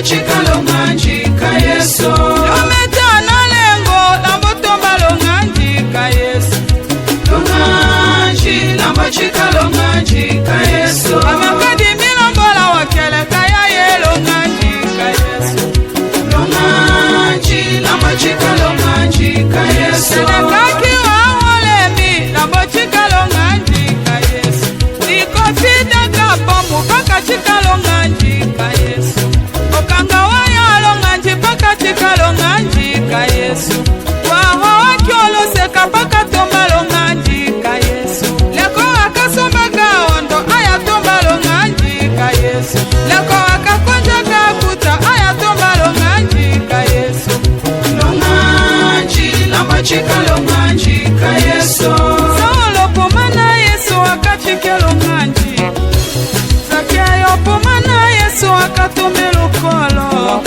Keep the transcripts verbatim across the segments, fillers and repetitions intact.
Chika longanji ka Yesu. Yo meta na lengo, lambo tomba longanji ka Yesu. Longanji, lambo chika longanji ka Yesu. Amakadi milambola wa kieleka yaye longanji ka Yesu. Longanji, lambo chika longanji ka Yesu. Tena kaki wa wole mi, lambo chika longanji ka Yesu. Ni kofi daka pamu baka chika longanji ka Yesu. Okanga waya longanji baka chika longanji ka Yesu. Waho wa kiolo seka baka tomba longanji ka Yesu. Leko waka somba ka ondo aya tomba longanji ka Yesu. Leko waka konja ka kuta aya tomba longanji ka Yesu. Longanji, lambo chika longanji ka Yesu. Saulo pumana Yesu aka chike longanji. Zakeyo pumana Yesu aka tume lukolo.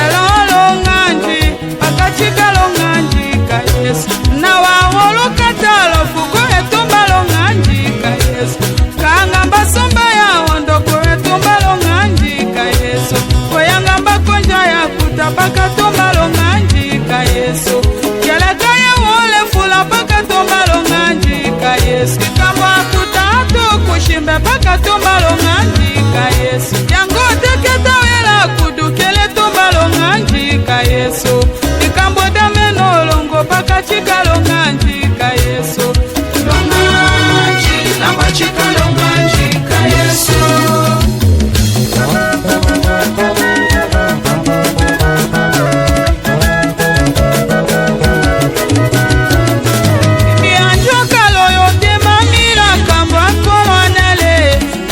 Elo longanji, baka chika longanji ka Yesu. Na waholo katalo fuko etumba longanji ka Yesu. Kanga mba somba ya ondo ko etumba longanji ka Yesu. Ko yanga mba konja ya kuta baka tumba longanji ka Yesu. Kieleka ye wole fula baka tumba longanji ka Yesu. Kamwa kuta atu kushimbe baka tumba longanji ka Yesu. Yango teke tawela kudu kele tumba longanji ka Yesu. Ikambo dame no longo baka chika longanji ka Yesu. Longanji, lambo chika longanji ka Yesu. Ianjo kalo yo te mamila kambo akolo anele.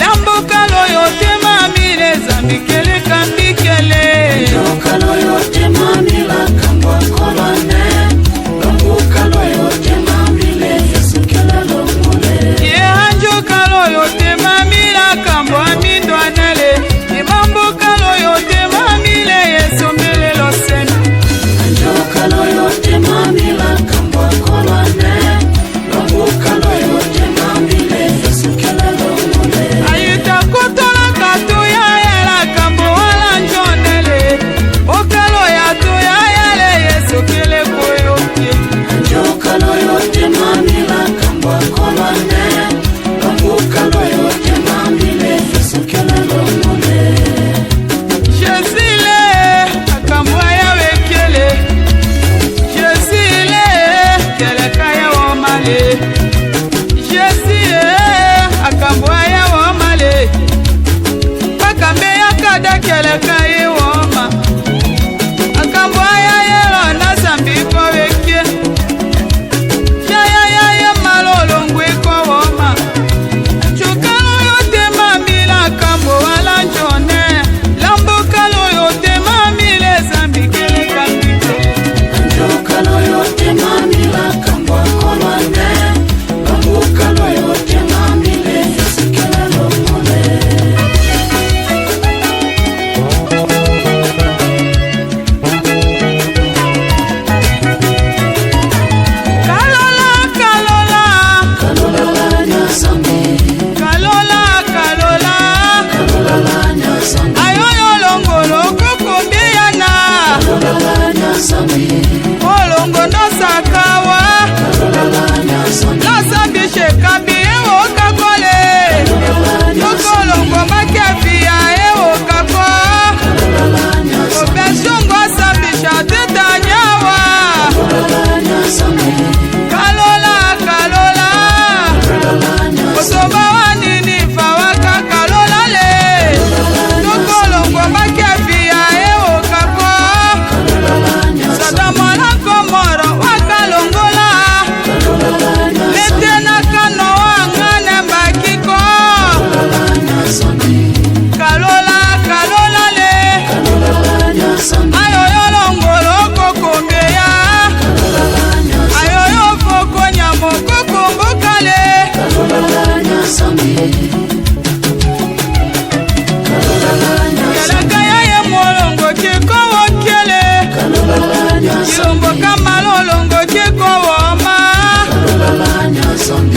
Lambo kalo yo te mamile Zambi kele kambi kele. Anjo kalo yo te mamila kambo akolo ane. Lambo kalo yo te mamile Yesu kele longole. Ye anjo kalo yo te mamila kambo amindo anele. Ye mambo kalo yo te mamile Yesu mbele losena. Anjo kalo yo te mamila kambo akolo ane. Ayita kotola katu ya yela kambo wala njonele. Okalo ya tu ya yele Yesu kele koyoke. Anjo kalo yo te mamila kambo akolo ane. Bambu kalo yo te mamile Yesu kele longole. Jésus le, akambo aya wekele. Jésus le, kieleka ya womale. Jésus e, akambo aya womale. Bakambe ya kada kieleka ye woma. Akambo aya yelo na Zambi ko weke. Yaya, yaya, malolo ngwe ko woma. Anjo kalo yo te mamila kambo wala njone. Lambo kalo yo te mamile Zambi kele kambi te. Anjo kalo yo te mamila kambo akolo ane. Bambu kalo yo te mamile Yesu kele longole. Kalola, kalola. Kalola la Nzambi. Kalola, kalola. Kalola la Nzambi. Ayoyo longolo kokombe yana. Kalola la Nzambi. Olongo ndo sakawa. Kalola la Nzambi. Lasambishe kabi ewo kakole. Kalola la Nzambi. Nokolongo makiafi ya ewo kako. Kalola la Nzambi. Obesongo sambisha teta nyawa. Kalola, kalola. Osoba wa Niniva waka kalola le. Nokolongo makiafi ya ewo kako. Sodoma na Gomora waka longola. Lete na kano wangane mbaki ko. Kalola, kalola le. Ayoyo longolo kokombe ya. Ayoyo foko nyamo kokombo kale. Kieleka ya ye molongo ke ko wokele. Kilombo ka malolongo ke ko woma.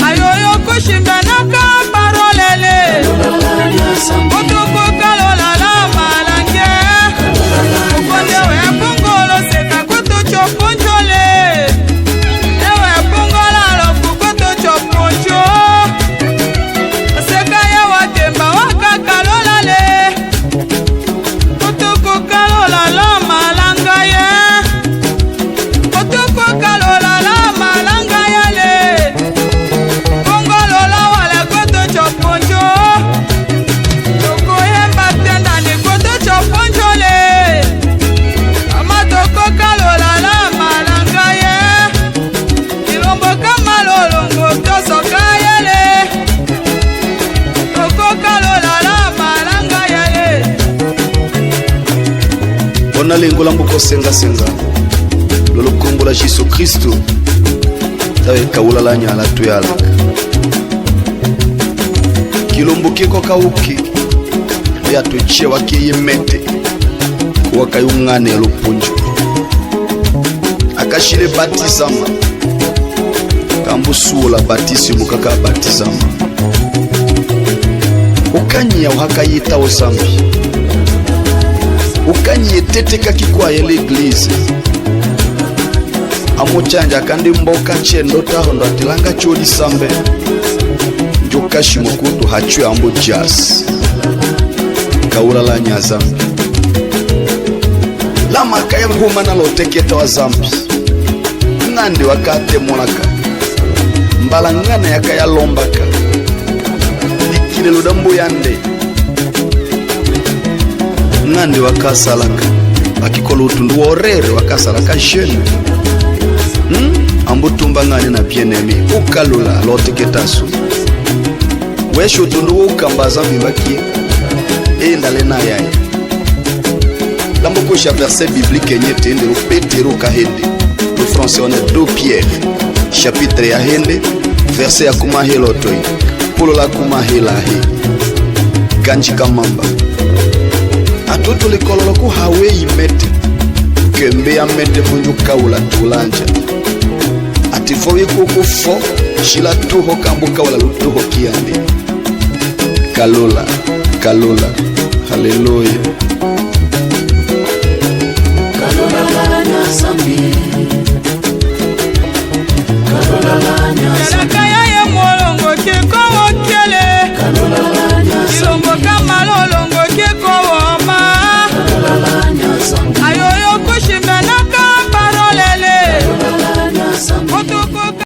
Ayoyo kushimba na ka parole le. Kotoko kalola la malange. Na lengo la mbuko senga-senga, lo lukombo la Jisu Kristu, tawe kaula la nyala tuyalaka. Kilumbu kiko kawuki, ya tuchewa kiyi mete, waka yu ngane lupunju. Akashile batisama, kambu sula batisimu kaka batisama. Ukanye uhaka yita Nzambi. Ukanye tete kaki kwaye l'église. Amu chanja kandi mboka chendo tahondo atilanga chodi sambe. Njo kashimo kutu hachwe ambu jas. Kaula la nya Nzambi. Lama kaya humana lo teketa wa Nzambi. Ng'ande wakatemolaka. Mbala ngana yakayalombaka. Ikile ludambu yande. Ng'ande wakasalaka. Akikolo utundu worere wakasalaka jeûne. Hmm? Ambu tumba ng'ane na bien-aimé. Ukalula lo teketasu. Weshi utundu wo ukamba Nzambi mbaki. Enda lena yaye. Lambo kosha verset biblique nye tendele, Petero kahende. Lu français on est deux Pierre, chapitre ya hende, verset ya kuma hela otoi. Polo la kuma hela he. Kanji ka mamba. Atu tulikololo ku haweyi mete. Kembe ya mete kunju kaula tulanja. Ati fo ye kuku fo, shila tuho kambu kaula lutuho kiyandi. Kalula, kalula. Haleluya.